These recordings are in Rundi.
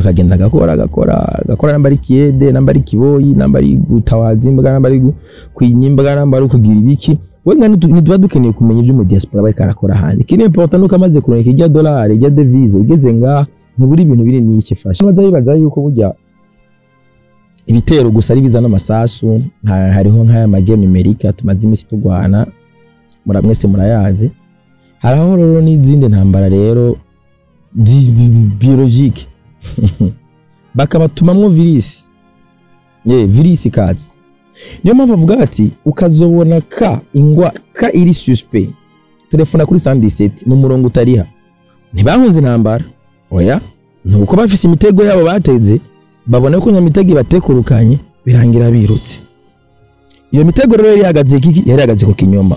Akagenda agakora, agakora, agakora, namba ari kiyede, namba ari kiboyi, namba ari gutawaza imbwa, namba ari kwinya imbwa, namba ari kugira ibiki. Wenga ntituba dukeneye kumenya ibyo mu diaspora bariko arakora hanze. Ikiri important nuko amaze kuronka irya dolari, irya devise igeze ngaha, ntiburi ibintu binini yikifasha. Baza bibaza yuko burya ibitero gusa ari biza n'amasasu. Hariho nk'aya ma guerre numérique tumaze iminsi turwana, mwese murayazi. Hariho rero n'izindi ntambara rero biologique, bakabatumamwo virus, virus ikaza. Niyo mpamvu avuga ati ukazobona ka ingwa ka iri suspect, telefona kuri 117, ni umurongo utariha. Ntibahunze intambara, oya, nuko bafise imitego yabo bateze, babona ko nyamitego ibatekurukanye, birangira birutse. Iyo mitego rero yari ihagaze kiki? Yari ihagaze ku kinyoma.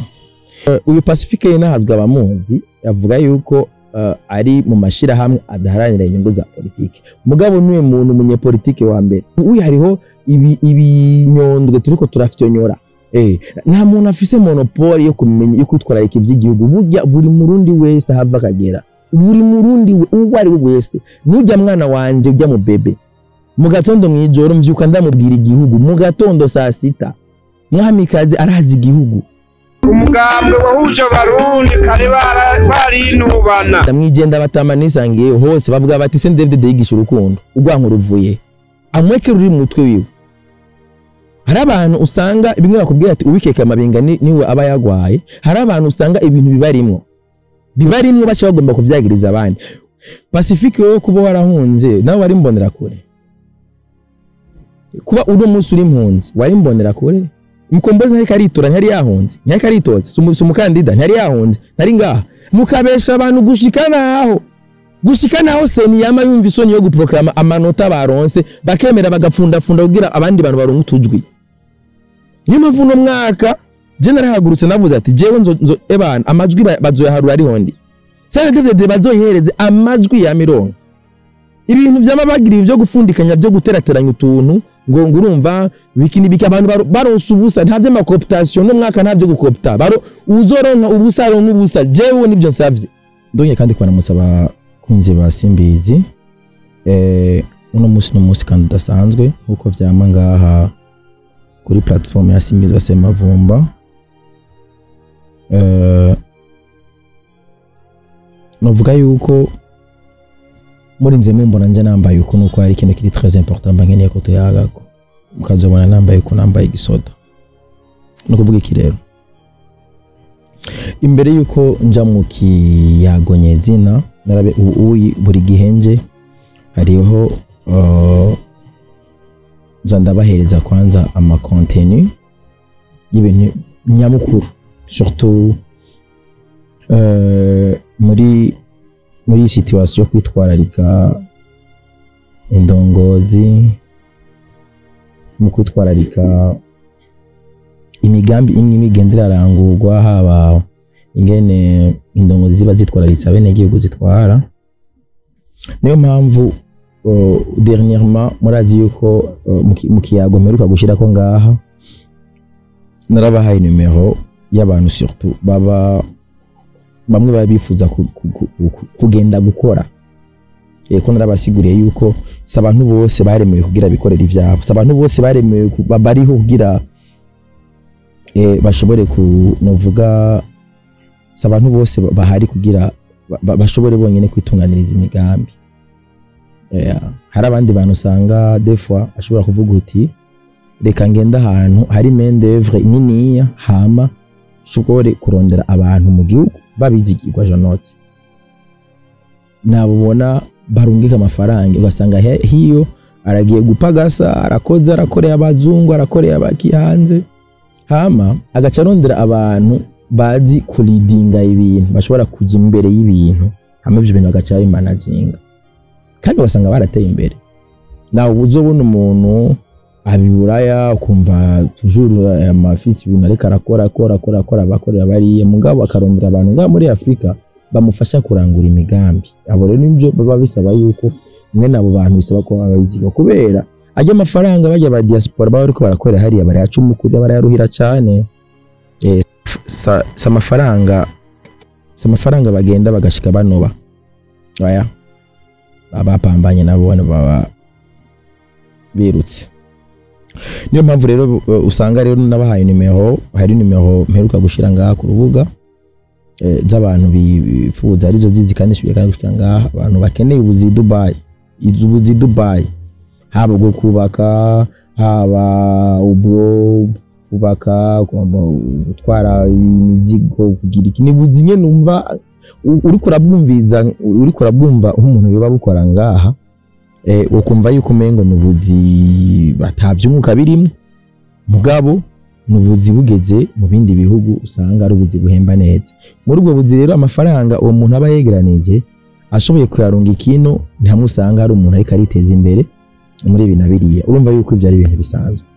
Uyu Pacifique nahazwa abamunzi, yavuga yuko ari mu mashirahamwe adaharanira inyungu za politike, mugabo niwe muntu umunyepolitike wa mbere uyu. Hariho ibi ibinyondwe turiko turafyonyora. Nta muntu afise monopole yo kumenya, yo kwitwararika iby'igihugu. Burya buri Murundi wese ahava akagera, buri Murundi uwo ari we wese, nujya mwana wanje ujya mu bebe mu gatondo, mwijoro mvyuka ndamubwira igihugu, mu gatondo saa 6 mwamikazi arazi igihugu. Umugambwe wahuje Abarundi kare barinubana. Ndamwigenda batama nisangiye hose bavuga bati CNDD-FDD yigisha urukundo, urwanko ruvuye amweke ruri mu mutwe wiwe. Hari abantu usanga bimwe bakubwira ati uwikeka amabinga niwe aba yagwaye. Hari abantu usanga ibintu bibarimwo baca bagomba kuvyagiriza abandi. Pacifique, wowe kuba warahunze nawe wari mbonera kure, kuba uno munsi uri impunzi wari mbonera kure. Mukombozi ntariko aritora, ntiyari yahunze, ntiyariko aritoza, si umukandida, ntiyari yahunze, ntari ngaha mukabesha abantu gushika naho CENI yama yumva isoni yo guproklama amanota baronse, bakemera bagapfundapfunda kugira abandi bantu baronke utujwi. Niyo mpamvu uno mwaka je narahagurutse, navuze ati jewe nzo ebana amajwi bazoyaharura ariho ndi. CNDD-FDD bazoyihereze amajwi ya mirongo. Ibintu vyama bagira byo gufundikanya, byo guterateranya utuntu ngo urumva biki n'ibiki, abantu baronse ubusa, nta vy'ama cooptation no mwaka, nta vyo gukopta, baro uzoronka ubusa aronka ubusa. Jewe nibyo nsavye. Ndonye kandi kwaramutsa abakunzi ba Simbizi. Uno munsi no munsi kandi udasanzwe nkuko vyama ngaha kuri platform ya Simbizi wa Semavumba. Novuga yuko murinze mumbona nje nambaye uko, nuko hari ikintu kiri très important mba nkeneye ko tuyagako, mukazobona nambaye uko, nambaye igisoda. No kuvuga iki rero, imbere yuko nja mu kiyago nyezina, narabe ubu buri gihe nje hariho nza ndabahereza kwanza ama contenu y'ibintu nyamukuru, surtout muri iyi situation yo kwitwararika indongozi, mu kwitwararika imigambi imwe imwe irarangurwa, haba ingene indongozi ziba zitwararitse abenegihugu zitwara. Niyo mpamvu dernièrement murazi yuko mu kiyago mperuka gushirako ngaha narabahaye numero y'abantu, surtout baba bamwe baba bifuza kugenda gukora. Ko narabasiguriye yuko si abantu bose baremewe kugira bikorera ivyabo, si abantu bose baremewe bariho kugira bashobore ku novuga, si abantu bose bahari kugira bashobore bonyene kwitunganiriza imigambi. Hari abandi bantu usanga des fois ashobora kuvuga uti reka ngenda ahantu hari main d'œuvre niniya, hama nshobore kurondera abantu mu gihugu babizigirwa janote, nabubona barungika amafaranga, ugasanga hiyo aragiye gupagasa, arakoze, arakoreye abazungu, arakoreye abaki hanze, hama agaca arondera abantu bazi kuridinga ibintu, bashobora kujya imbere y'ibintu, hama ivyo bintu bagaca babimanaginga, kandi ugasanga barateye imbere. Nawe uzobona umuntu abiburaya, ukumva toujours amafisi ibintu ariko arakora, akora, akora, akora, abakorera bariya, mugabo akarondera abantu ngaha muri Afrika bamufasha kurangura imigambi. Abo rero nibyo baba bisaba yuko mwene abo bantu bisaba ko babiziga, kubera ajya amafaranga bajya ba diaspora baba bariko barakorera hariya barayaca umukuru, barayaruhira cane. Sa amafaranga bagenda bagashika banoba, oya. Baba bapambanye nabo baba birutse. Niyo mpamvu rero usanga rero nabahaye nimero, hari nimero mperuka gushira ngaha ku rubuga z'abantu bifuza, arizo zizi kandi shubiye kandi gushira ngaha, abantu bakeneye ubuzi Dubai, ubuzi Dubai, haba ubwo kubaka, haba ubwo kubaka, gutwara imizigo, kugira iki, ni buzi nyene numva uriko urabwumviza, uriko urabwumva nk'umuntu yoba bukora ngaha, ukumva yuko umengo ni ubuzi batavyunguka birimo, mugabo ni ubuzi bugeze mu bindi bihugu usanga ari ubuzi buhemba neza. Muri ubwo buzi rero, amafaranga uwo muntu aba yegeranije ashoboye kuyarunga ikino, ni hamwe usanga hari umuntu ariko ariteza imbere muri ibi na biriya. Urumva yuko ibyo ari ibintu bisanzwe.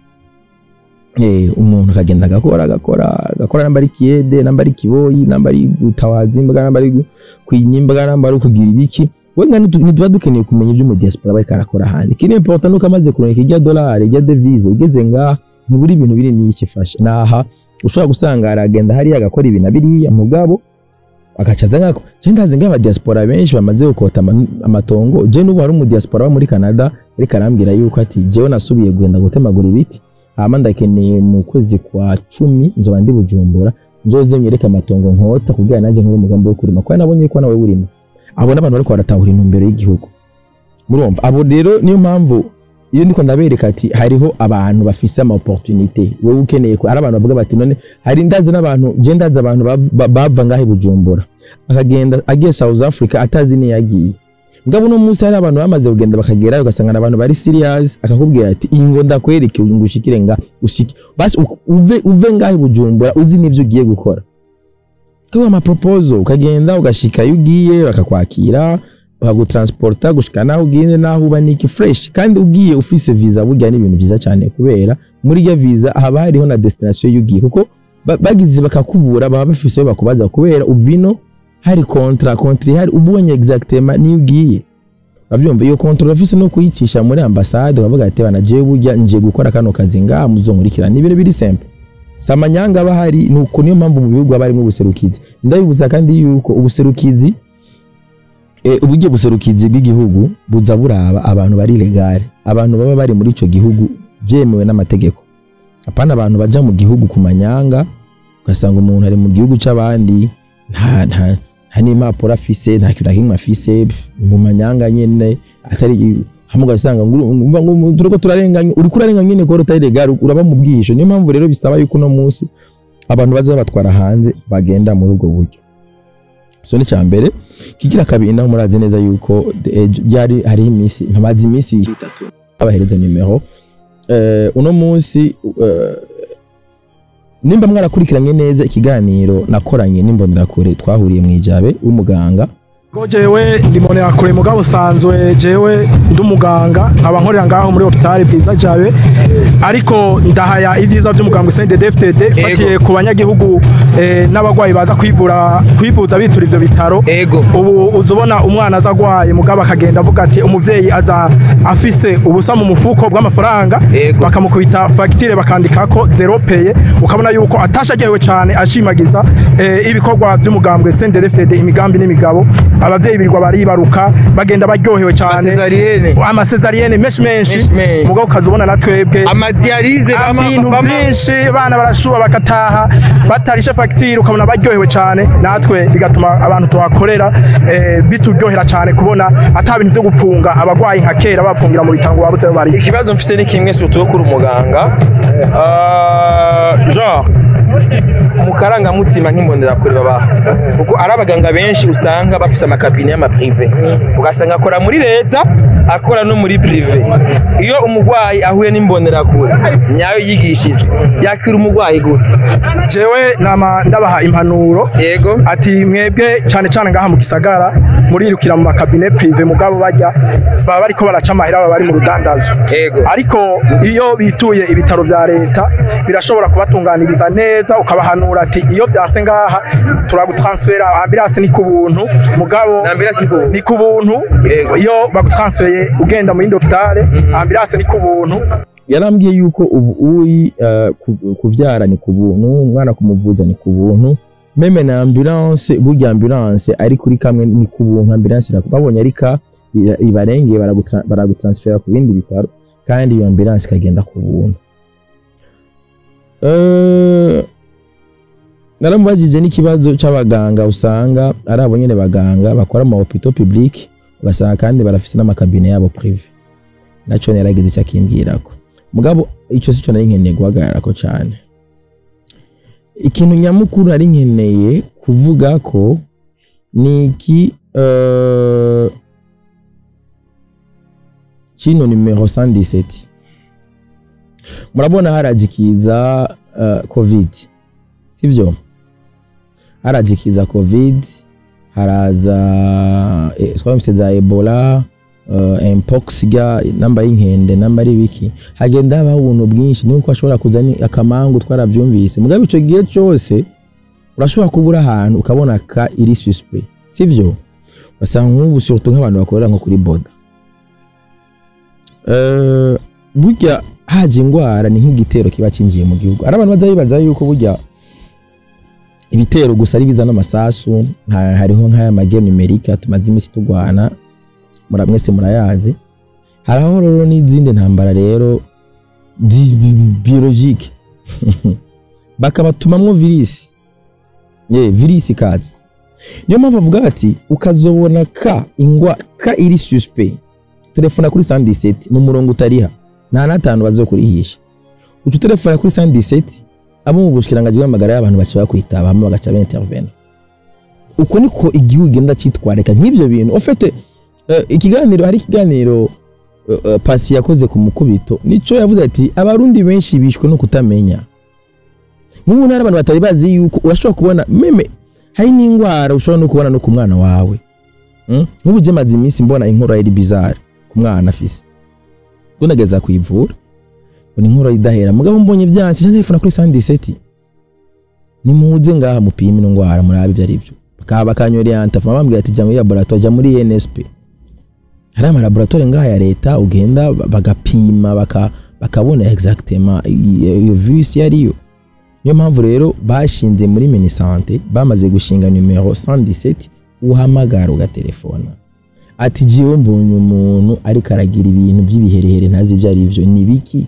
Umuntu akagenda agakora, agakora, agakora, namba ari kiyede, namba ari kiboyi, namba ari gutawaza imbwa, namba ari kwinya imbwa, namba ari kugira ibiki, wenga ntituba dukeneye kumenya ibyo mu diaspora bariko arakora hanze. Ikiri important nuko amaze kuronka irya dolari, irya devise igeze ngaha, ntiburi ibintu binini yikifashe naha. Ushobora gusanga aragenda hariya agakora ibi na biriya, mugabo agaca aza ngako. Je ndazi ngaba diaspora benshi bamaze gukota amatongo. Je n'ubu hari umu diaspora wo muri Canada ariko arambwira yuko ati: "Jewe nasubiye kugenda gutemagura ibiti, hama ndakeneye mu kwezi kwa 10 nzoba ndi Bujumbura, nzoze nyereke amatongo nkota kugira nanjye nkore umugambi wo kurima, kuko nabonye ko nawe urima." Abo n'abantu bariko baratahura intumbero y'igihugu. Murumva, abo rero niyo mpamvu iyo ndiko ndabereka ati hariho abantu bafise ama opportunité, wewe ukeneye ko ari abantu bavuga bati none hari ndazi n'abantu, je ndazi abantu bava ngahe Bujumbura akagenda agiye South Africa atazi niyo yagiye. Mugabo uno munsi hari abantu bamaze kugenda bakagerayo, ugasanga abantu bari serious, akakubwira ati: "Iyi ngo ndakwereke ngo ushikire nga ushike basi uve ngahe Bujumbura uzi n'ivyo ugiye gukora." Kuba ama proposal, ukagenda ugashika iyo ugiye, bakakwakira, bakagutransporta gushika naho ugiye, naho uba niki fresh. Kandi ugiye ufise visa, burya ni ibintu byiza cyane, kubera muri iyo visa haba hariho na destination y'ugiye, kuko bagize bakakubura baba bafise ayo bakubaza, kubera uvino hari contrat ihari, ubonye exactement niyo ugiye. Bavyumva, iyo contrat urafise no kuyicisha muri ambassade, bavuga ati: "Bana, jewe burya ngiye gukora kano kazi ngaha, muzonkurikirana." Ni ibintu biri simple, samanyanga aba hari. Nuko niyo mpamvu mu bihugu haba harimo ubuserukizi. Ndabibuza kandi yuko ubuserukizi, uburyo buserukizi bw'igihugu buza buraba abantu bari légale, abantu baba bari muri ico gihugu vyemewe n'amategeko, apana abantu baja mu gihugu ku manyanga, ugasanga umuntu ari mu gihugu c'abandi, nta n'impapuro afise, nta kintu na kimwe afise, mu manyanga nyene atari hamwe, ugasanga ngo turiko turarenganya, uriko urarenganya nyene kubera utari légal, uraba mu bwihisho. Niyo mpamvu rero bisaba yuko uno munsi abantu baza batwara hanze bagenda muri ubwo buryo. So ni mbere kigira kabiri. Naho murazi neza yuko ryari hariho iminsi, ntamazi iminsi 3 abahereza nimero. Uno munsi, nimba mwarakurikiranye neza ikiganiro nakoranye n'imbonerakure twahuriye mu Ijabe w'umuganga. Ko jewe ndi mbonerakure, mugabo usanzwe jewe ndi umuganga, nkaba nkorera ngaho muri hôpital Bwiza Jabe, ariko ndahaya ibyiza by'umuganga CNDD-FDD fatiye ku banyagihugu n'abagwayi baza kwivura, kwivuza bitura ivyo bitaro. Ubu uzubona umwana aza agwaye, mugabo akagenda avuga ati umuvyeyi aza afise ubusa mu mufuko bw'amafaranga, bakamukubita fagitire bakandikako zéro payé, ukabona yuko atashagewe cyane, ashimagiza ibikorwa by'umugambwe CNDD-FDD, imigambi n'imigabo. Abavyeyi birirwa baribaruka bagenda baryohewe cyane. Ama césarienne. Ama césarienne menshi menshi. Menshi menshi. Mugabo ukazubona na twebwe Ama dialyse. Ibintu byinshi, abana barashuba bagataha batarishe fagitire, ukabona baryohewe cyane. Natwe bigatuma abantu tuhakorera bituryohera cyane kubona ata bintu byo gupfunga abagwayi nka kera bapfungira mu bitaro ngo babuze aho bari. Ikibazo mfise ni kimwe, surtout kuri umuganga. Genre mu karangamutima nk'imbonerakure babaha, kuko ari abaganga benshi usanga bafise ama cabinet y'ama privé, ugasanga akora muri leta, akora no muri privé. Iyo umurwayi ahuye n'imbonerakure nyayo yigishijwe, yakira umurwayi gute? Jewe nama ndabaha impanuro ati mwebwe cyane cyane ngaha mu gisagara murirukira mu ma cabinet privé, mugabo bajya baba bariko baraca amahera, baba bari mu rudandazo. Ariko iyo bituye ibitaro vya leta birashobora kubatunganiriza neza, ukabahanura ati iyo vyase ngaha turagutransfera, ambulance ni ku buntu, mugabo Ambulance ni ku buntu. Ni ku buntu. Iyo bagutransfeye ugenda mu yindi hôpital, ambulance ni ku buntu. Yarambwiye yuko ubu uyi kuvyara ni ku buntu, umwana kumuvuza ni ku buntu, même na ambulance, burya ambulance ari kuri kamwe ni ku buntu. Ambulance babonye ari ka ibarengeye, baragutransfera ku bindi bitaro, kandi iyo ambulance ikagenda ku buntu. Naramubajije n'ikibazo c'abaganga, usanga ari abo nyene baganga bakora mu hôpitaux public, ugasanga kandi barafise n'ama cabinets yabo privé. Naco yaragize icyo akimbwirako, mugabo ico sico nari nkeneye guhagararako cane. Ikintu nyamukuru nari nkeneye kuvuga ko ni iki, kino numero 117. Murabona harajikiza COVID, sivyo? Harajikiza COVID, haraza twabise za Ebola, mpox ga namba y'inkende, namba ari biki, hagenda habaho ubuntu bwinshi. Nuko ashobora kuza ni akamangu, twaravyumvise. Mugabo ico gihe cyose urashobora kubura ahantu ukabona cas iri suspect, sivyo? Basanga nk'ubu surtout nk'abantu bakorera nko kuri boda. Burya haje ingwara ni nk'igitero kiba cinjiye mu gihugu. Ari abantu baza bibaza yuko burya ibitero gusa ari biza n'amasasu. Hariho nk'aya ma guerre numérique tumaze iminsi tugwana, mwese murayazi. Hariho rero n'izindi ntambara rero biologique, bakabatumamwo virus, virus ikaza. Niyo mpamvu avuga ati ukazobona cas ingwa cas iri suspect, telefona kuri 117. Ni umurongo utariha, nta n'atanu bazokurihisha. Uca utelefona kuri 117, abo mu bushikiranganji bw'amagara y'abantu baca bakwitaba, hama bagaca bintervena. Uko niko igihugu genda citwareka nk'ivyo bintu. En fait, ikiganiro, hari ikiganiro Pasi yakoze ku mukubito, nico yavuze ati abarundi benshi bishwe no kutamenya. Nk'ubu hari abantu batari bazi yuko urashobora kubona, même hari n'ingwara ushobora no kubona no ku mwana wawe. Nk'ubu je maze iminsi mbona inkorora iri bizarre ku mwana afise, ubwo ndageza kuyivura ngo ni inkorora idahera, mugabo mbonye vyanse nca telefona kuri 117: nimuze ngaha mupime ino ngwara, murabe ivyo ari byo. Bakaba bakanyorienta, bambwira ati jya muri laboratoire, jya muri INSP. Hari ama laboratoire ngaha ya leta, ugenda bagapima, bakabona exactement iyo virus yariyo. Niyo mpamvu rero bashinze muri Minisante, bamaze gushinga numero 117, uhamagara ugatelefona ati jiwe mbonye umuntu ariko aragira ibintu by'ibiherehere, ntazi ibyo ari byo, ni biki?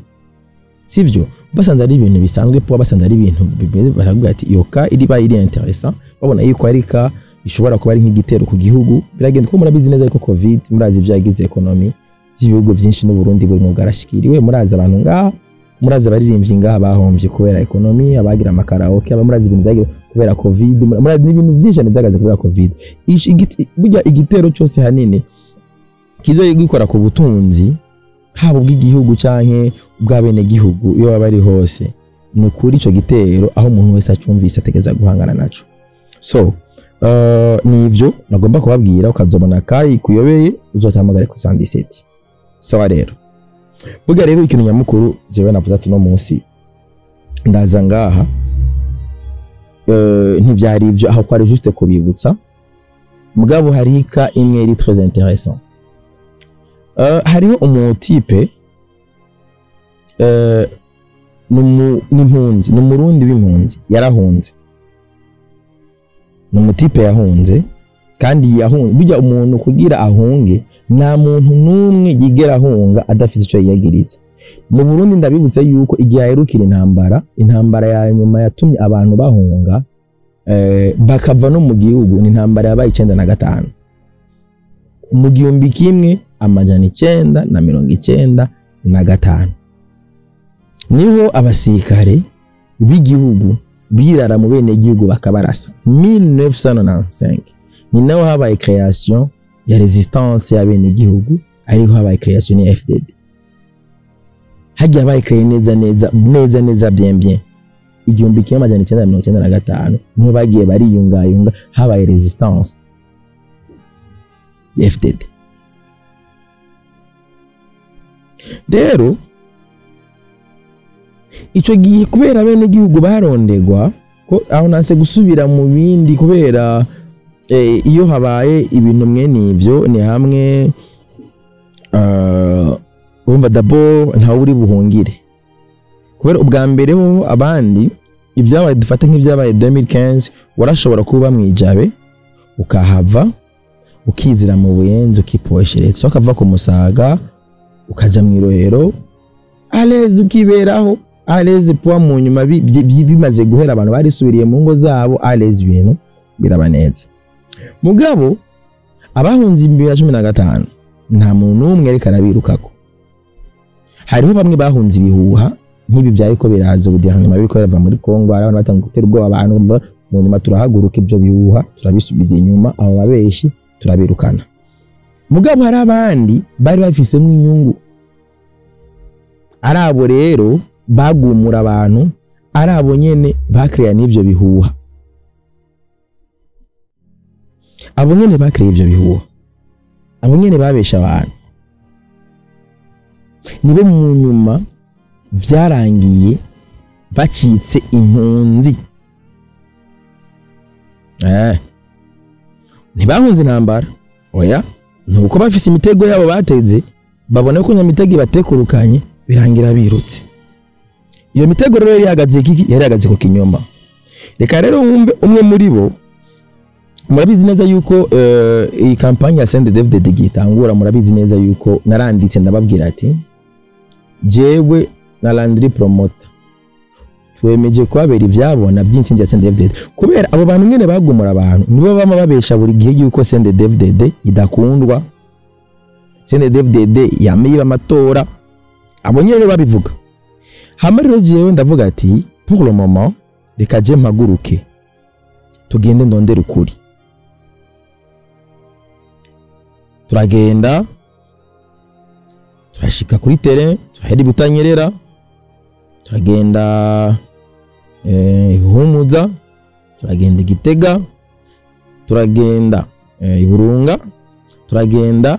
Sivyo? Basanze ari ibintu bisanzwe po, basanze ari ibintu bimeze, baravuga ati iyo cas iri ba iri intéressant, babona yuko ari cas ishobora kuba ari nk'igitero ku gihugu. Biragenda ko murabizi neza, ariko COVID murazi ibyagize économie z'ibihugu byinshi, n'u Burundi buri mu bwarashikiriwe. Murazi abantu ngaha, murazi abaririmbyi ngaha bahombye kubera économie, abagira ama karaoke, aba murazi ibintu byagiye kubera COVID, murazi n'ibintu byinshi cyane byagaze kubera COVID. Burya igitero cyose hanini kiza gikora ku butunzi, haba ubw'igihugu canke ubw'abenegihugu, iyo baba bari hose, ni ukuri ico gitero aho umuntu wese acumvise ategeza guhangana naco. So nivyo nagomba kubabwira. Ukazobona cas ikuyobeye, uzotamagare ku 117. Sawa rero, burya rero ikintu nyamukuru jewe navuze ati uno munsi ndaza ngaha, ntivyari ibyo, aho kwari juste kubibutsa. Mugabo hari cas imwe iri très intéressant. Hariho umu type, n'impunzi, ni umurundi w'impunzi yarahunze. Ni umu type yahunze, kandi yahunze, burya umuntu kugira ahunge, nta muntu n'umwe yigera ahunga adafite icyo yiyagiriza. Mu Burundi, ndabibutse yuko igihe aherukira intambara, intambara ya nyuma yatumye abantu bahunga, bakava no mu gihugu, ni intambara yabaye 95, mu 1995, niho abasirikare b'igihugu birara mu bene gihugu bakabarasa. 1995 ni naho habaye création ya résistance y'abene gihugu, ariho habaye création ya FDD. Hagiye habaye créé neza neza neza neza, bien bien, 1995, niho bagiye bariyungayunga, habaye résistance ya FDD. Rero ico gihe, kubera bene gihugu barondegwa ko aho nanse gusubira mu bindi, kubera iyo habaye ibintu mwene ivyo ni hamwe, urumva d'abord ntawe uri buhungire, kubera ubwa mbere ho abandi ibyabaye, dufate nk'ibyabaye 2015, warashobora kuba mwijabe ukahava. Ukizira mu Buyenzi, ukiposhereza, ukava ku Musaga ukaja mu Irohero à l'aise, ukiberaho à l'aise. Puwa mu nyuma bimaze guhera, abantu barisubiriye mu ngo zabo à l'aise, ibintu biraba neza. Mugabo abahunze 2015 nta muntu n'umwe ariko arabirukako. Hariho bamwe bahunze ibihuha nk'ibi byariko biraza ubu dernièrement, biriko birava muri Kongo. Hari abantu batanga gutera ubwoba abantu. Mu nyuma turahaguruka, ibyo bihuha turabisubiza inyuma, abo babeshi turabirukana. Mugabo hari abandi bari bafisemo inyungu, ari abo rero bagumura abantu, ari abo nyene bakreya n'ivyo bihuha, abo nyene bakreye ivyo bihuha, abo nyene babesha abantu, nibo mu nyuma vyarangiye bacitse impunzi. Ntibahunze intambara, oya, nuko bafise imitego yabo bateze, babona ko nyamitego ibatekurukanye, birangira birutse. Iyo mitego rero yari ihagaze kiki? Yari ihagaze ku kinyoma. Reka rero wumve umwe muri bo. Murabizi neza yuko iyi campagne ya CNDD-FDD igitangura, murabizi neza yuko naranditse ndababwira ati jewe na Landry Promoter twemeje kubabera ivyabona by'intsinzi ya CNDD-FDD, kubera abo bantu nyene bagumura abantu nibo bama babesha buri gihe yuko CNDD-FDD idakundwa, CNDD-FDD yamiba amatora, abo nyene babivuga. Hama rero jewe ndavuga ati pour le moment reka je mpaguruke tugende ndondere ukuri. Turagenda turashika kuri terrain, turahera Ibutanyerera, turagenda Ibuhumuza, turagenda Igitega, turagenda Iburunga, turagenda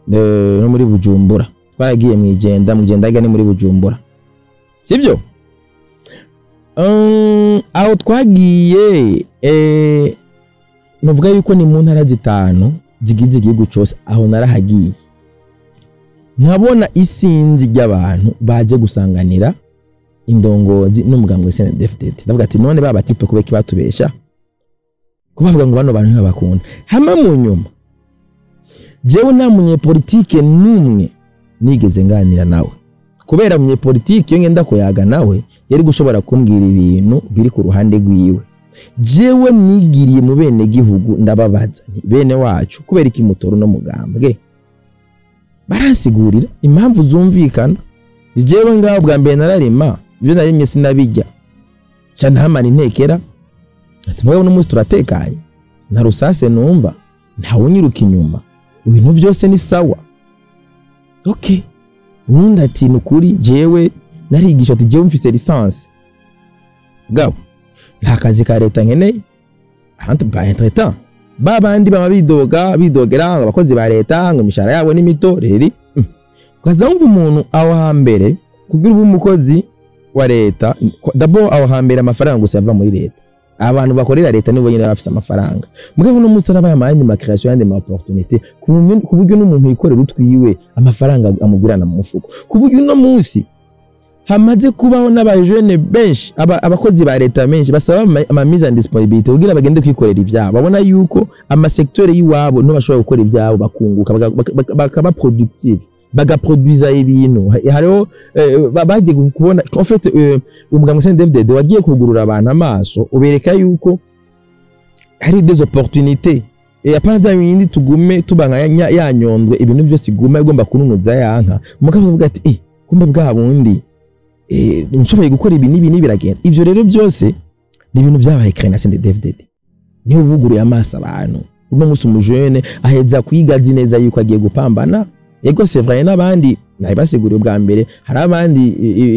no muri Bujumbura. Twaragiye mwijenda, mwijenda ni muri Bujumbura, sibyo? Aho twagiye novuga yuko ni mu ntara zitanu zigize igihugu cyose. Aho narahagiye nkabona isinzi ry'abantu baje gusanganira indongozi n'umugambwe CNDD-FDD. Ndavuga ati none baba type kubeki batubesha kubavuga ngo bano bantu ntibabakunda. Hama mu nyuma jewe nta munyepolitike n'umwe nigeze nganira nawe, kubera munyepolitike iyo ngenda kuyaga nawe yari gushobora kumbwira ibintu biri ku ruhande rwiwe. Jewe nigiriye mu bene gihugu ndababaza nti bene wacu kubera iki mutora no mugambwe? Baransigurira impamvu zumvikana. Jewe ngaho bwa mbere nararima, ibyo narimye sinabijya, ca ntamana intekera. Ati mugabo n'umunsi turatekanye, nta rusase numva, nta wunyiruka inyuma, ibintu byose ni sawa. Okay, ubundi ati nukuri jewe narigisha, ati jewe mfise licence, gabo nta kazi ka leta nkeneye. Ahandi ba entre-temps babandi bama bidoga bidogera ngo abakozi ba leta ngo imishahara yabo ni mito. Reri ukaza wumva umuntu aho hambere kugira ube umukozi wa leta, d'abord aho hambere amafaranga gusa yava muri leta, abantu bakorera leta nibo nyine bafise amafaranga. Mugabo no munsi arabaye amahandi ma création yandi ma opportunité, ku buryo n'umuntu yikorera utwiwe amafaranga amugurana mu mufuko, ku buryo uno munsi hamaze kubaho n'abajene benshi, abakozi ba leta benshi basaba ama mise en disponibilité kugira bagende kwikorera ibyabo. Babona yuko ama secteur y'iwabo no bashobora gukora ibyabo bakunguka, bakaba productive, bagaproduisa ibintu. Hariho bagiye kubona en fait umugambwe CNDD-FDD wagiye kugurura abantu amaso, ubereka yuko hari des opportunités et apana bya bindi tugume tubanga ya nyondwe, ibintu byose iguma igomba kununuza yanka. Mugabo avuga ati kumbe bwa bundi nshoboye gukora ibi n'ibi n'ibiragenda. Ivyo rero byose ni ibintu byabaye créé na CNDD-FDD, niho buguruye amaso abantu. Uno munsi umujene aheza kwiga azi neza yuko agiye gupambana. Ego c'est vrai, n'abandi nabibasiguriye ubwa mbere, hari abandi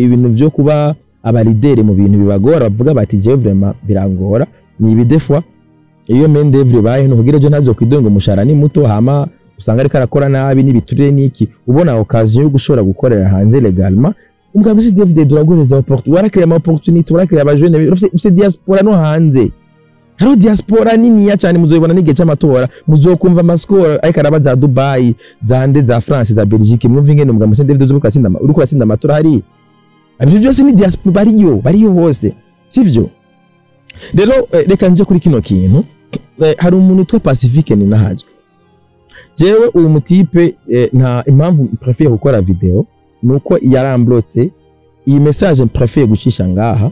ibintu byo kuba abalidere mu bintu bibagora, bavuga bati jewe vraiment birangora, ni ibi des fois iyo main d'œuvre baye no kugira ejo ntazo kwidonga umushahara ni muto, hama usanga ariko arakora nabi n'ibiturire niki, ubona occasion yo gushobora gukorera hanze légalement. Umugabo CNDD-FDD uraguhereza opportunité, warakiriye ama opportunité, warakiriye abajene, ufise diaspora no hanze. Hariho diaspora niniya cyane, muzoyibona n'igihe cy'amatora, muzokumva amaskora ariko araba za Dubai, za nde, za France, za Belgique, mwumva ingene umugabo CNDD-FDD uriko uratsinda amatora hari. Ibyo byose ni diaspora, bariyo hose, sivyo? Rero reka nje kuri kino kintu. Hari umuntu witwa Pacifique Ninahazwe. Jewe uyu mutipe nta impamvu préfère gukora video, nuko yaramblotse. Iyi message préfère gucisha ngaha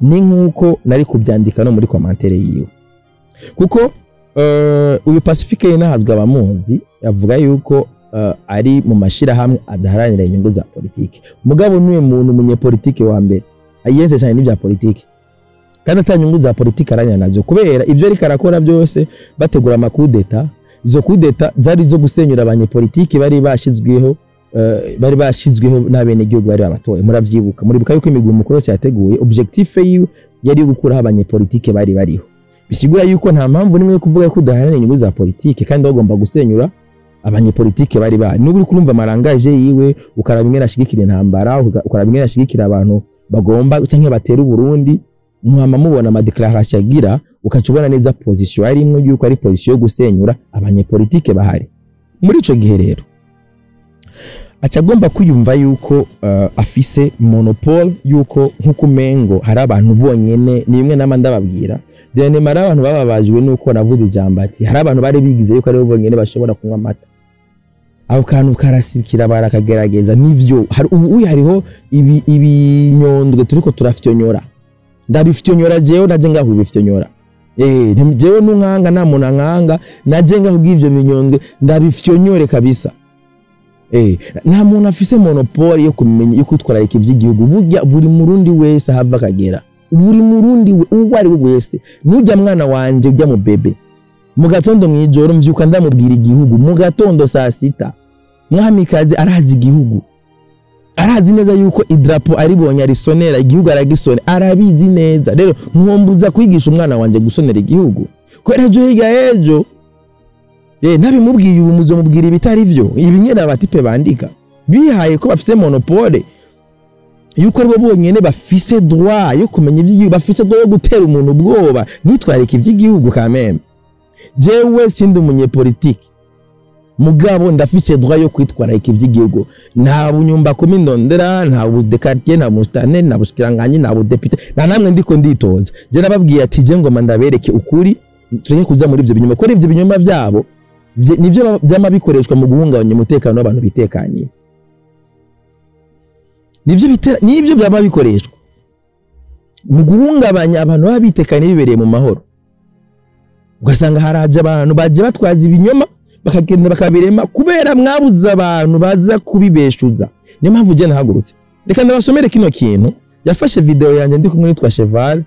ni nkuko nari kubyandika no muri commentaire yiwe, kuko uyu Pacifique nahazwa abamunzi avuga yuko ari mu mashirahamwe adaharanira inyungu za politike. Mugabo niwe muntu umunyepolitike wa mbere ayenze cyane n'ibya politike, kandi ata nyungu za politike aranya nazo, kubera ibyo ariko arakora byose bategura amakudeta. Izo kudeta zari zo gusenyura abanyepolitike bari bashizweho n'abenegihugu bari babatoye. Muravyibuka, muribuka yuko imigumuko yose yateguye objectif yiwe yari yo gukuraho abanyepolitike bari bariho. Bisigura yuko nta mpamvu nimwe yo kuvuga ko udaharanira inyungu za politike kandi bagomba gusenyura abanyepolitike bari bahari. Nubu uri kurumva amarangaje yiwe, ukaraba ingene ashigikira intambara, ukaraba ingene ashigikira abantu bagomba canke batera Uburundi, mwama mubona ama déclaration agira, ukaca ubona neza position arimwo yuko ari position yo gusenyura abanyepolitike bahari. Muri ico gihe rero aca agomba kwiyumva yuko afise monopole, yuko nkuko umengo hari abantu bonyene. Ni bimwe nama ndababwira Dene, hari abantu bababajwe nuko navuze ijambo ati hari abantu bari bigize yuko aribo bonyene bashobora kunywa amata. Ako kantu karasirikira, barakagerageza. Nivyo, hari ubu hariho ibi ibinyondwe turiko turafyonyora, ndabifyonyora jewe naje ngaho ibifyonyora. Jewe nunkanga nta muntu ankanga, naje ngaho bw'ivyo binyondwe ndabifyonyore kabisa. Nta muntu afise monopole yo kumenya, yo kwitwararika ivy'igihugu. Burya buri murundi wese ahava akagera, buri murundi we uwo ari we wese, nujya mwana wanje ujya mu bébé, mu gatondo mwijoro mvyuka ndamubwira igihugu, mu gatondo saa 6. Mwamikazi arazi igihugu, arazi neza yuko idarapo aribonye arisonera igihugu, aragisone, arabizi neza. Rero nkombuza kwigisha umwana wanje gusonera igihugu, kubera ejo hirya ejo ntabimubwiye ubu muzomubwira ibitari vyo. Ibi nyene abatipe bandika bihaye ko bafise monopole yuko aribo bonyene bafise droit yo kumenya iby'igihugu, bafise droit yo gutera umuntu ubwoba ntitwarike iby'igihugu. Kameme jewe sindi umunyepolitike, mugabo ndafise droit yo kwitwararika iby'igihugu. Nta bunyumba kumi ndondera, nta bu de quartier, nta mustane, nta bushikiranganyi, nta budepite, nta namwe ndiko nditoza. Je nababwiye ati je ngoma ndabereke ukuri, tureke kuza muri ivyo binyoma, kuko ivyo binyoma byabo nivyo vyama bikoreshwa mu guhungabanya umutekano w'abantu bitekaniye. Nivyo bitera, nivyo vyama bikoreshwa mu guhungabanya abantu baba bitekaniye bibereye mu mahoro. Ugasanga haraje abantu baje batwaza ibinyoma, bakagenda bakabirema, kubera mwabuze abantu baza kubibeshuza. Niyo mpamvu je nahagurutse. Reka ndabasomere kino kintu. Yafashe video yanjye ndi kumwe nitwa Cheval,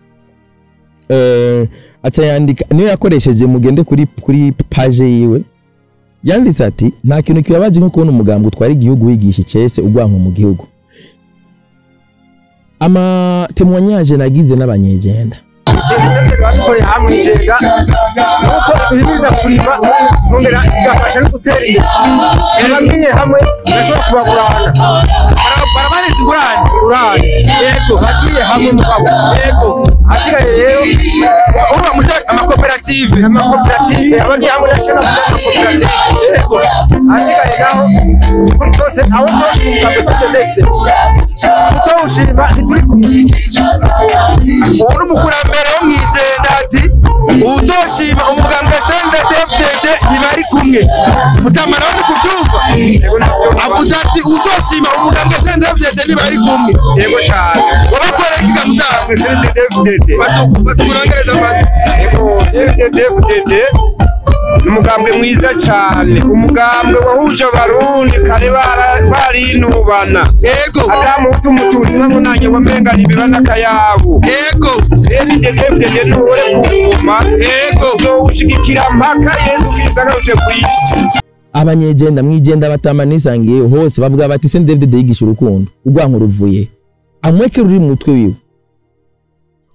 aca yandika, niyo yakoresheje. Mugende kuri page yiwe, yanditse ati: "Nta kintu kibabaje nko kubona umugambi utwara igihugu wigisha icese ugwanko mu gihugu." Ama témoignage nagize n'abanyegenda. Badukoreye hamwe ijega nuko duhimiriza kurima, kongera igafasha no gutera imbere. Ababwiye hamwe bashobora kubagurana, barabareza ingurane, ingurane. Yego, bagiye hamwe mugabo. Yego, hasigaye rero Urumva muca amakoperative. Amakoperative, abagiye hamwe ndashaka kuja amakoperative. Yego, hasigaye naho kuri twose aho toshima CNDD-FDD, utawushima ntituri kumwe. Ubu ni umukurambere wo mwijenda ati uwutoshima umugambwe CNDD-FDD ntibari kumwe. Mutama nawe ni kubyumva, avuze ati uwutoshima umugambwe CNDD-FDD ntibari kumwe. Yego cyane. Wabakorera iki mutama? CNDD-FDD. Fata fata. Yego, CNDD-FDD ni umugambwe mwiza cyane, umugambwe wahuje abarundi kare barinubana. Atamuhutu umututsi bamunanye wamenga nibiba n'akayabu. CNDD-FDD nuhore ku ngoma. Uzowushigikira mpaka Yesu Kristo agarutse ku isi. Abanyegenda mwijenda batama nisangiye hose bavuga bati CNDD-FDD yigisha urukundo, urwanko ruvuye amweke ruri mu mutwe wiwe.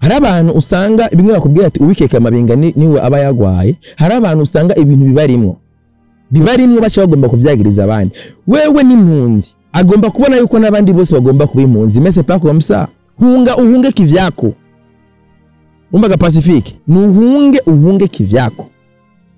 Hari abantu usanga bimwe bakubwira ati uwikeka amabinga niwe aba yagwaye. Hari abantu usanga ibintu bibarimwo baca bagomba kuvyagiriza abandi. Wewe n'impunzi agomba kubona yuko n'abandi bose bagomba kuba impunzi. Mais c'est pas comme ça. Hunga uhunge kivyako. Umbaga Pacifique, nuhunge uhunge kivyako.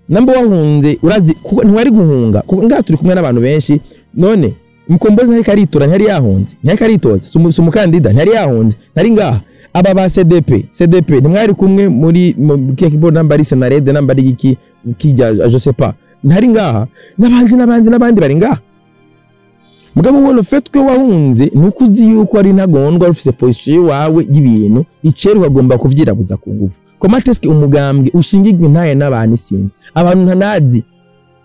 Namba wahunze urazi kuko ntiwari guhunga, kuko ngaha turi kumwe n'abantu benshi. None Mukombozi ntari karitora, ntiyari yahunze, ntiyari karitoza, si umukandida, ntiyari yahunze, ntari ngaha? Aba ba CDP, CDP ntimwari kumwe muri kiya kibo, namba ari Senarede, namba ari iki kijya, je sais pas. Ntari ngaha, n'abandi n'abandi n'abandi bari ngaha. Mugabo wowe, fait ko wahunze, nuko uzi yuko ari ntagondwa, ufise position wawe y'ibintu icero, ukagomba kuvyirabuza ku nguvu. Comment est-ce que umugambwe ushingirwa intaye n'abantu isinzi, abantu ntanazi,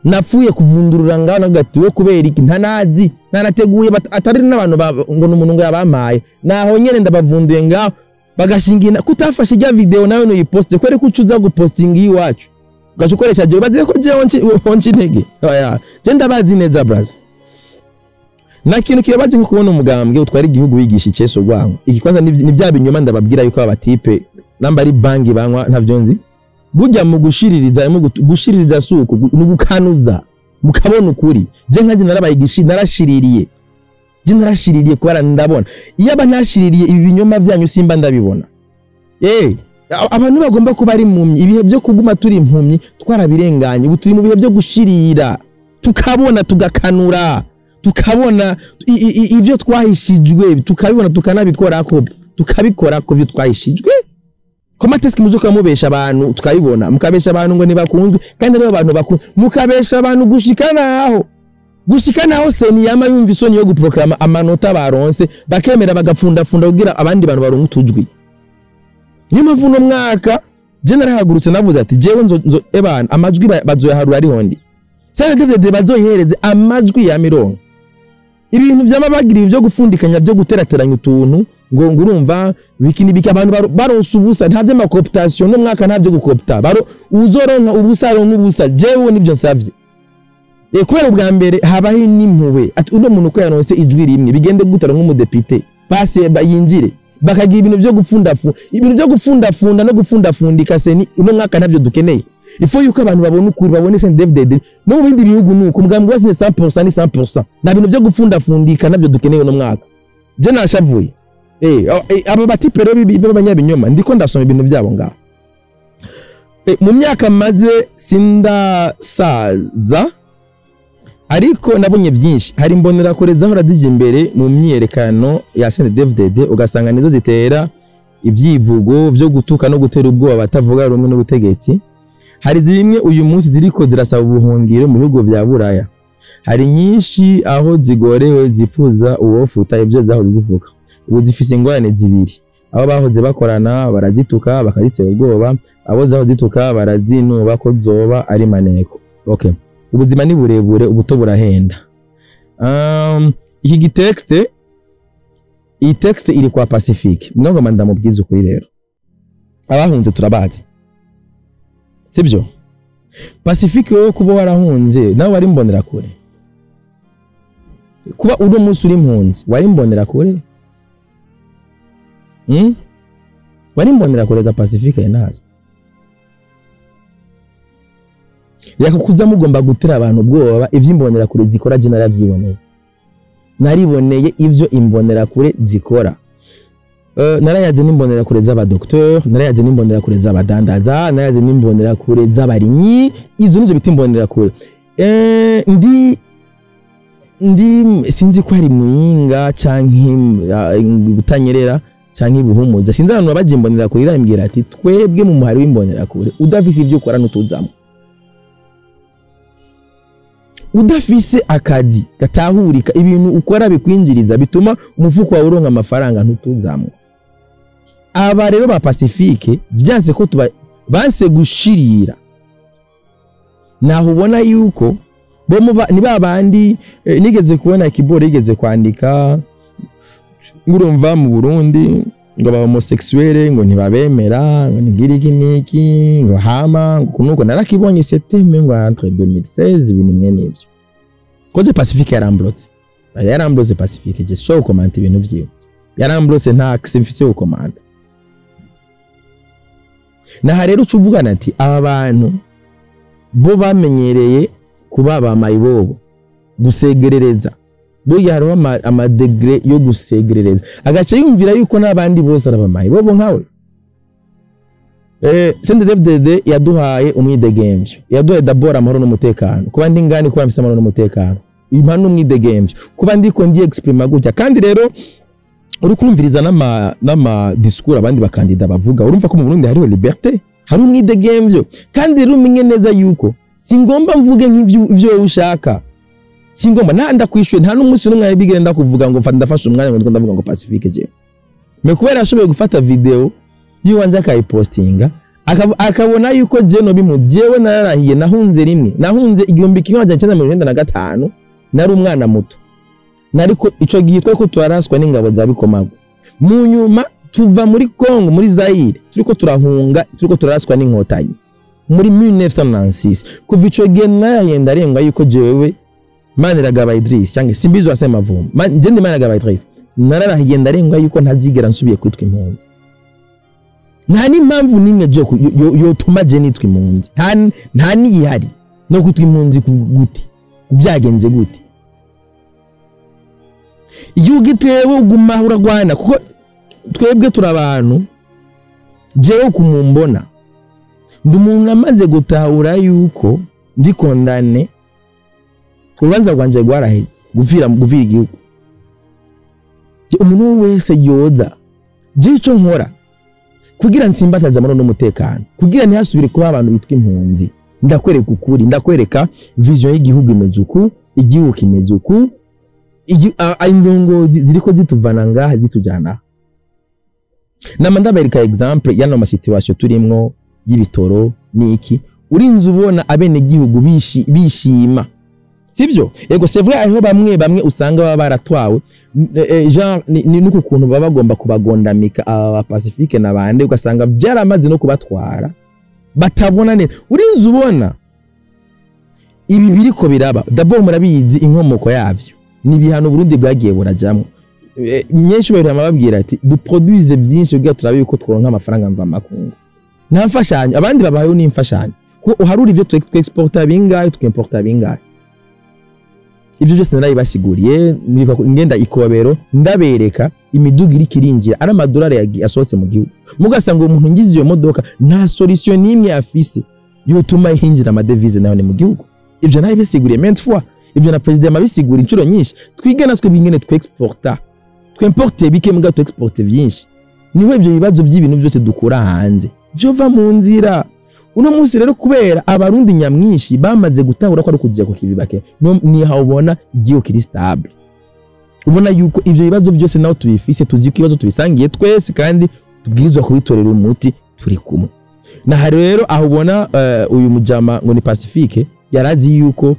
napfuye kuvundurura ngaho navuga ati we, kubera iki ntanazi, ntanateguye, atari n'abantu ngo n'umuntu ngo yabampaye, naho nyene ndabavunduye ngaho bagashingira kutafashe ijya video nawe nuyiposte, kubera ko ucuza gupostinga iwacu ugaca ukoresha jewe, bazi ko jewe wonci intege. Oya, je ndabazi neza, braza. Na kintu kibabaje nko kubona umugambwe utwara igihugu wigisha iceso rwango. Iki kwanza ni bya binyoma ndababwira yuko aba type namba ari bangi banywa, ntavyo nzi. Burya mu gushiririza, mu gushiririza suku ni gukanuza mukabona ukuri. Je nkaje narabayigishi, narashiririye, je narashiririye kubera ndabona iyo aba ntashiririye ibi binyoma byanyu simba ndabibona. Abantu bagomba kuba ari impumyi. Ibihe byo kuguma turi impumyi twarabirenganye. Ubu turi mu bihe byo gushirira, tukabona, tugakanura, tukabona ibyo twahishijwe, tukabibona, tukanabikorako, tukabikorako ibyo twahishijwe. Comment est-ce que muzoka mubesha abantu, tukabibona, mukabesha abantu ngo ntibakunzwe kandi aribo abantu bakunzwe, mukabesha abantu gushika naho CENI yama yumva isoni yo guproclama amanota baronse, bakemera bagapfundafunda kugira abandi bantu baronke utujwi? Niyo mpamvu uno mwaka je narahagurutse, navuze ati jewe nzo ebana amajwi bazoyaharura ariho ndi. CNDD-FDD bazoyihereze amajwi ya mirongo. Ibintu vyama bagira byo gufundikanya, byo guterateranya utuntu ngo urumva biki n'ibiki, abantu baronse ubusa, nta vy'ama cooptation no mwaka, nta vyo gukopta. Baro uzoronka ubusa aronka ubusa. Jewe nibyo nsavye. Kubera ubwa mbere habaho n'impuhwe, ati uno muntu ko yaronse ijwi rimwe, bigende gutara nk'umudepite base yinjire, bakagira ibintu byo gufundafu, ibintu byo gufundafunda no gufundafundika. CENI uno mwaka ntabyo dukeneye. Ifo yuko abantu babona ukuri, babone CNDD-FDD. No mu bindi bihugu nuko umugambi wose 100% ni 100%, nta bintu byo gufundafundika, nabyo dukeneye uno mwaka. Je nashavuye. Aba ba type rero b'abanyabinyoma, ndiko ndasoma ibintu byabo ngaho. Mu myaka maze sindasaza, ariko nabonye byinshi. Hari imbonerakure zahora zije imbere mu myiyerekano ya CNDD-FDD, ugasanga nizo zitera ibyivugo byo gutuka no gutera ubwoba batavuga rumwe n'ubutegetsi. Hari zimwe uyu munsi ziriko zirasaba ubuhungiro mu bihugu bya Buraya. Hari nyinshi aho zigorewe zifuza uwofuta ibyo zahoze zivuga. Ubu zifise ingorane zibiri: abo bahoze bakorana barazituka bakazitera ubwoba, abo zahoze zituka barazinuba ko zoba ari maneko. Okay, ubuzima ni burebure, ubuto burahenda. Iki gitexte, iyi texte iri kwa Pacifique. Mwangoma ndamubwiza ukuri rero, abahunze turabazi, sibyo? Pacifique, wowe kuba warahunze nawe wari mbonera kure. Kuba uno munsi uri impunzi, wari mbonera kure? Wari mbonera kure za Pacifique nazo? Reka kuza mugomba gutera abantu ubwoba. Ivy'imbonera kure zikora je naravyiboneye, nariboneye ivyo imbonerakure zikora. Narayaze n'imbonerakure z'abadokteur, narayaze n'imbonerakure z'abadandaza, narayaze n'imbonerakure z'abarimyi. Izo nizo bita imbonerakure. Ndi sinzi ko ari Muyinga canke Butanyerera canke Buhumuza, sinzi ahantu babaje imbonerakure, irambwira ati twebwe mu muhari w'imbonerakure udafise ivyo ukora ntutuzamo. Udafise akazi gatahurika, ibintu ukora bikwinjiriza, bituma umufuko wawe uronka amafaranga, ntutuzamo. Aba rero ba Pacifique vyanse ko tuba banse gushirira, naho ubona yuko bo ni ba bandi. Nigeze kubona kiboro yigeze kwandika ngurumva mu Burundi ngo ba homosexuel ngo ntibabemera, ngo ngira iki niki, ngo hama ngo kunuko. Narakibonye, c'était ngo entre 2016, ibintu mwene ivyo. Koje Pacifique yaramblotse, yaramblotse Pacifique. Je so comment ibintu vyiwe yaramblotse, nta accès mfise yo komanda. Naha rero ucuvugana ati aba bantu bo bamenyereye kuba ba mayibobo, gusegerereza. Burya hariho ama degré yo gusegerereza, agaca yumvira yuko n'abandi bose ari abamayibobo nkawe. CNDD-FDD yaduhaye umwidegemvyo, yaduhaye d'abord amahoro n'umutekano. Kuba ndi ngani, kuba mfise amahoro n'umutekano, impa n'umwidegemvyo, kuba ndiko ndi exprima gutya. Kandi rero uri kumviriza n'ama discours abandi bakandida bavuga, urumva ko mu Burundi hariho liberté, hari umwidegemvyo. Kandi rero umenye neza yuko Singomba mvuge nk'ibyo ivyo ushaka. Singomba nta ndakwishuye, nta n'umunsi n'umwe bigire ndakuvuga ngo ndafashe umwanya ngo ndavuga ngo Pacifique je. Mais kubera ashoboye gufata video yiwanje akayipostinga, akabona yuko je no bimu jewe nararahiye, nahunze rimwe, nahunze 1995, nari umwana muto. Nariko ico gihe twari ko turaraswa n'ingabo za Bikomagu. Mu nyuma tuva muri Congo, muri Zaire, turiko turahunga, turiko turaraswa n'inkotanyi muri 1996. Kuva ico gihe narahiye ndarengwa yuko jewe Maniragaba Idris cyangwa Simbizi wa Semavumba, je ndi Maniragaba Idris, nararahiye ndarengwa yuko ntazigera nsubiye kwitwa impunzi. Nta n'impamvu nimwe yotuma je nitwa impunzi, nta niyihari no kwitwa impunzi gute, byagenze gute? Igihugu gitewe uguma uragwana, kuko twebwe turi abantu. Jewe kumumbona ndi umuntu amaze gutahura yuko ndi condamné, urubanza rwanje rwaraheze guvira igihugu. Umuntu wese yoza je ico nkora kugira nsimbataza amahoro n'umutekano, kugira ntihasubire kuba abantu bitwa impunzi, ndakwereka ukuri, ndakwereka vision y'igihugu imeze uku, igihugu kimeze uku, indongozi ziriko zituvana ngaha zitujana. Nama ndabereka exemple y'ano ma situation turimwo y'ibitoro niki, urinze ubona abene gihugu bishima, sivyo? Yego, c'est vrai, aho bamwe bamwe usanga baba baratwawe, genre ni nuko kuntu baba bagomba kubagondamika aba Pacifique nabande, ugasanga byaramaze no kubatwara batabona neza. Urinze ubona ibi biriko biraba, d'abord murabizi inkomoko yavyo ni ibihano Burundi bwagiye burajamwo. Myinshi bari amababwira ati duproduise byinshi kugira turabe yuko tworonka amafaranga mva makungu. Nta mfashanyo abandi babayeho ni imfashanyo, kuko uharura ivyo twexporta bingahe, twimporta bingahe. Ivyo byose narabibasiguriye ngenda ikobero ndabereka imiduga iri kirinjira ari amadolari asohotse mu gihugu, mugasanga umuntu ngize iyo modoka nta solution nimwe afise yotuma hinjira amadevise nayo ni mu gihugu. Ivyo narabisiguriye maintes fois, ivyo na president mabisigura inshuro nyinshi. Twige natwe bingene twexporta, twimporte bike muga twexporte byinshi, niho ivyo bibazo by'ibintu byose dukura hanze vyova mu nzira. Uno munsi rero kubera abarundi nyamwinshi bamaze gutahura ko ari kujya ku kibibake, ni ha ubona igihugu kiri stable, ubona yuko ivyo bibazo byose naho tubifise, tuzi ko ibibazo tubisangiye twese kandi tubwirizwa kubitorera umuti turi kumwe. Na hari rero aho ubona uyu mujama ngo ni Pacifique yarazi yuko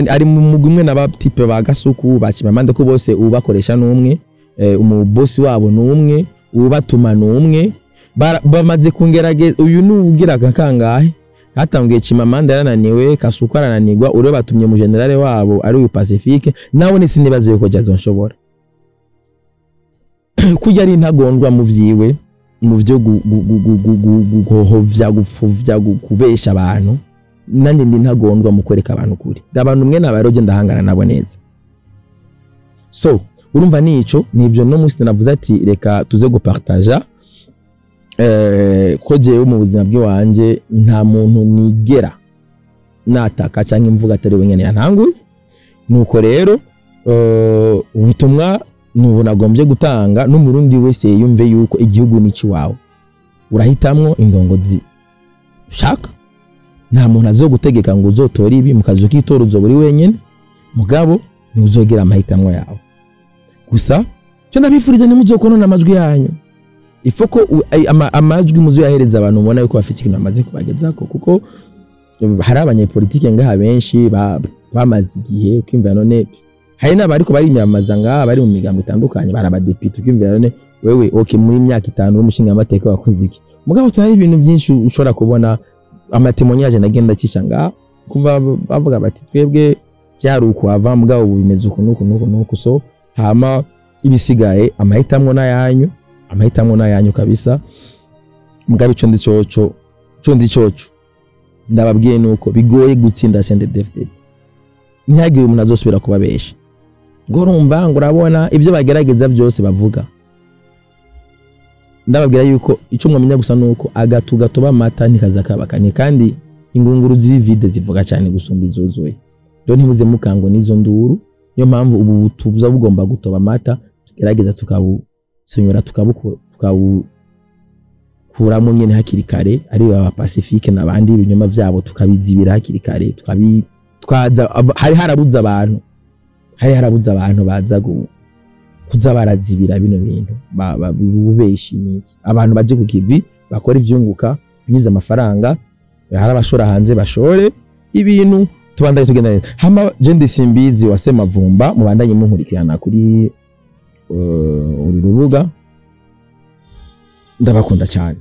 ari mu mugwi umwe n'abatipe ba Gasuku ba Chimamanda, ko bose ubakoresha n'umwe, umubosi wabo n'umwe, ubatuma n'umwe. Bamaze kungerageza uyu nugira kangahe hatangiye Chimamanda yarananiwe, Kasuku arananirwa, ure batumye mu generale wabo ari uyu Pacifique, nawe ni sinibaze yuko jazonshobora kujya ari intagondwa mu vyiwe, mu vyo guhovya, gupfuvya, kubesha abantu. Nanjye ndi ntagondwa mu kwereka abantu kuri abantu mwe nabaroje ndahangana nabo neza. So urumva nico nivyo no munsi navuze ati reka tuze gupartager, ko jewe mu buzima bw'iwanje nta muntu nigera nataka cyangwa imvuga atari wenyene yantanguye. Nuko rero ubutumwa nubu nagombye gutanga n'umurundi wese yumve yuko igihugu ni ciwawe, urahitamwo indongozi ushaka. Nta muntu azogutegeka ngo uzotora ibi mu kazu k'itora uzo buri wenyene, mugabo ni uzogira amahitamwo yawe. Gusa cyo ndabifurije ni muzokonona amajwi yanyu, ifoko amajwi muzoyahereza abantu ubona yuko bafite ikintu bamaze kubagezako, kuko hari abanyepolitike ngaha benshi bamaze igihe ukimvira none hari n'abariko bari imyamaza ngaha bari mu migambo itandukanye barabadepite, ukimvira none wewe okay muri myaka 5 umushinga amateka wakoze iki? Mugabo hari ibintu byinshi ushobora kubona amatemonyage nagenda cisha ngaha kuva bavuga bati twebwe byari uko ava mugabo bimeze uku nuku nuku nuku. So hama ibisigaye amahitamwo nayanyu, amahitamwo nayanyu kabisa. Mugabo ico ndi coco, ico ndi coco ndababwiye nuko bigoye gutsinda CNDD-FDD, ntihagire umuntu azosubira kubabesha ngo urumva ngo urabona ivyo bagerageza byose bavuga. Ndababwira yuko ico mwamenya gusa nuko agatu gatoba amata ntikazakabakanye, kandi ingunguru z'ivide zivuga cyane gusumba izuzuye. Rero ntimuze mukangwe n'izo nduru, niyo mpamvu ubu butubuza bugomba gutoba amata, tugerageza tukabusenyura tukabukura tukabikuramo nyene hakiri kare, ari aba Pacifique n'abandi, ibinyoma vyabo tukabizibira hakiri kare, twaza hari harabuze abantu, hari harabuze abantu baza kuza barazibira bino bintu bubeshi niki. Abantu baje ku kivi bakora ivyunguka, binjiza amafaranga, hari abashora hanze bashore ibintu, tubandanye tugenda neza. Hama je ndi Simbizi wa Semavumba, mubandanye munkurikirana kuri uru rubuga, ndabakunda cyane.